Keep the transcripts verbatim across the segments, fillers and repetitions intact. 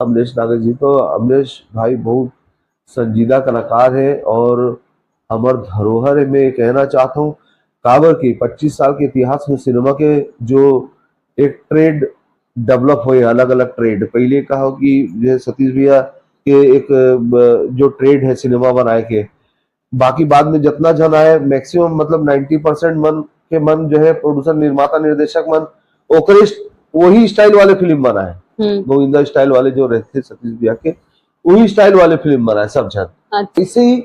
अमलेश नागेश जी। तो अमलेश भाई बहुत संजीदा कलाकार है और हमर धरोहर है, मैं ये कहना चाहता हूँ। काबर कि पच्चीस साल के इतिहास में सिनेमा के जो एक ट्रेड डेवलप हुए, अलग अलग ट्रेड, पहले कहा कि ये सतीश भैया के एक, अ, जो ट्रेड है सिनेमा बनाए के, बाकी बाद में जितना जन आए, मैक्सिमम, मतलब, नाइन्टी परसेंट मन के मन जो है, प्रोड्यूसर, निर्माता, निर्देशक मन ओकरे स्ट-, वही स्टाइल वाले फिल्म बनाए। हम्म गोविंदा स्टाइल वाले जो रहते सतीश भैया के, वही स्टाइल वाले फिल्म बनाए सब जन। अच्छा। इसे ही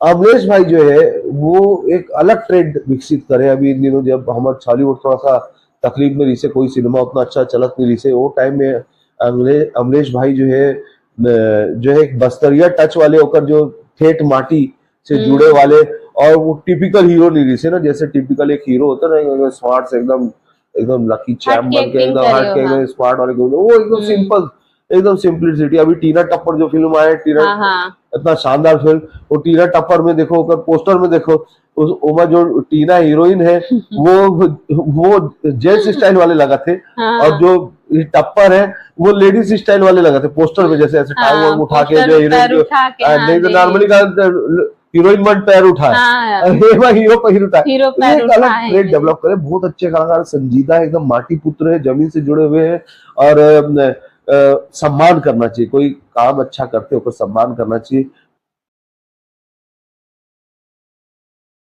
अमलेश भाई जो है, वो एक अलग ट्रेंड विकसित करे। अभी इन दिनों जब हमारे छॉलीवुड थोड़ा सा तकलीफ में रही से, कोई सिनेमा उतना अच्छा चलत नहीं रही से, वो टाइम में अमले-, अमलेश भाई जो है, न, जो है, एक बस्तरिया टच वाले ओकर जो ठेठ माटी से हम्म। जुड़े वाले, और वो टिपिकल हीरो नहीं रही से ना, जैसे टिपिकल एक हीरो होता है ना, स्मार्ट से एकदम, एकदम लकी चैप हट के बन के, acting एकदम करे हट के, हो, हाँ। एकदम स्मार्ट वाले को, वो एकदम हम्म। सिंपल, एकदम सिंपलिसिटी। अभी टीना टप्पर जो फिल्म आए, टीना हाँ हाँ इतना शानदार फिल्म, वो टीना टप्पर में देखो, ओकर पोस्टर में देखो, उस, ओमा जो टीना हीरोइन है, वो, वो जेंट्स स्टाइल वाले लगा थे, हाँ और जो ये टप्पर है, वो लेडीज स्टाइल वाले लगा थे पोस्टर में, जैसे ऐसे टांग हाँ, वांग उठा के, पोस्टर जो में हीरोइन पैर जो, उठा के, आ, हाँ नहीं तो जी। नॉर्मली का हीरोइन मन पैर उठाए, हाँ अरे भाई, हीरो पैर उठाए। हीरो तो पैर ये एक अलग उठाए ट्रेड हैं। डेवलप करे, बहुत अच्छे कलाकार, संजीदा, एकदम माटी पुत्र है, जमीन से जुड़े हुए हैं, और अ, अ, सम्मान करना चाहिए। कोई काम अच्छा करते हो, ओकर सम्मान करना चाहिए।